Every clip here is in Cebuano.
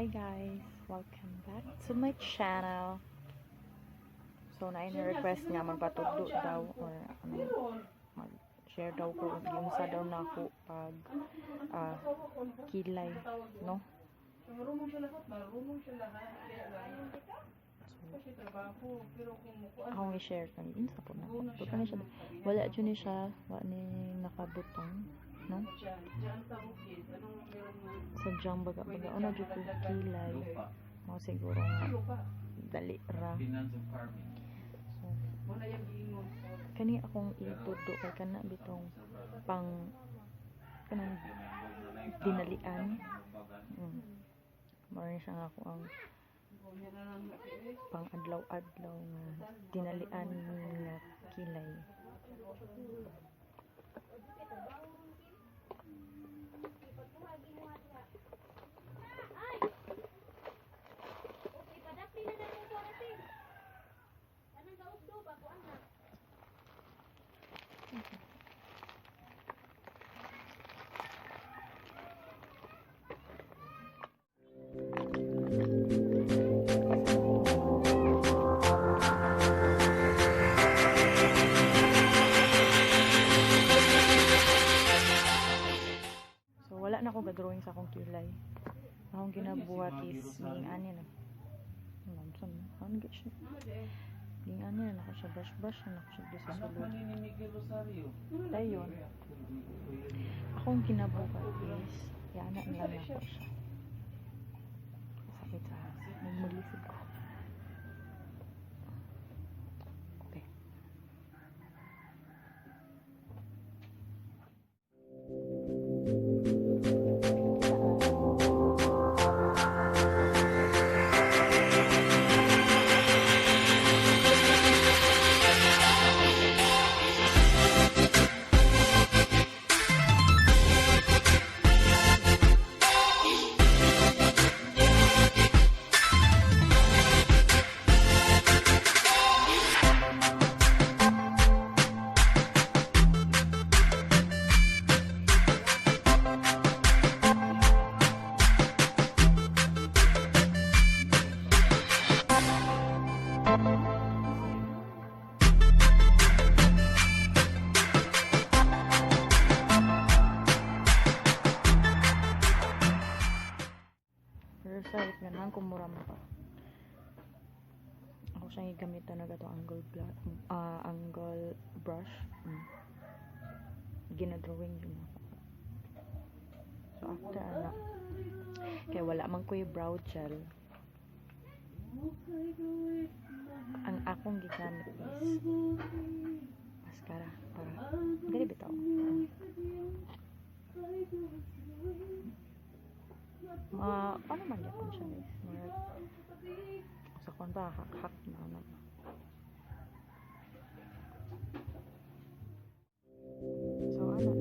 Hi guys! Welcome back to my channel. So, na request nga magpatudlo daw or ano, mag-share daw ko yung sa daw nako pag kilay, no? Marunong siya lahat, marunong siya lahat. Kaya lang, So, kasi trabaho, pero kung mukuan, akong i-share kung unsa po nako. Pero kani siya, wala jud ni siya, wala ni nakabutong, no? Diyan, diyan sa bukid, anong meron mo? Sadyang baga-baga una jud ko kilay. Mao siguro nga Lupa. Dali ra. Finance of farming. So, Wala yung giingon. Kani akong itudlo kay kana bitong pang kanang dinalian. Mao rin siya nga ako ang pang adlaw-adlaw nga dinalian nga kilay. So wala na ako ga-drawing sa akong kilay. Akong ginabuhat is ning ani na. Lamson, ano gid siya? Ning ani na nako siya, brush brush na nako siya sa Anak sulod. man ni Miguel Rosario. Dayon. Akong ginabuhat is yana na lang nako siya. Sakit sa nagmalisod ko. Okay. Pero sa ganahan ko mura mo pa. Ako siyang gigamitan na gato angle brush. Gina-drawing yun ako. So after ana, kaya wala man ko yung brow gel. Ang akong gigamit is mascara para dili bitaw. Ma, paano man gyapon siya, guys? Murag sa kon pa hak-hak na ano. So ano.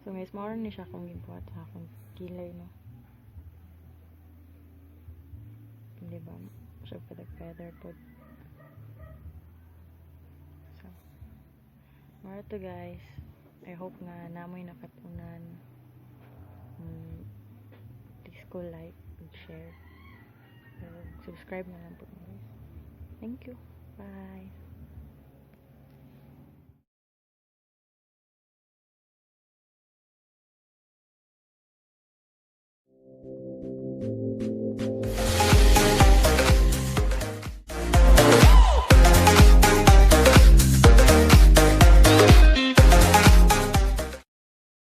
So guys, mao ni siya akong gibuhat sa akong kilay, no. Di ba? Siya feather feather pod. So, mao to, guys. I hope nga namoy nakatunan. Please go like and share. Pero subscribe na lang po, guys. Thank you. Bye.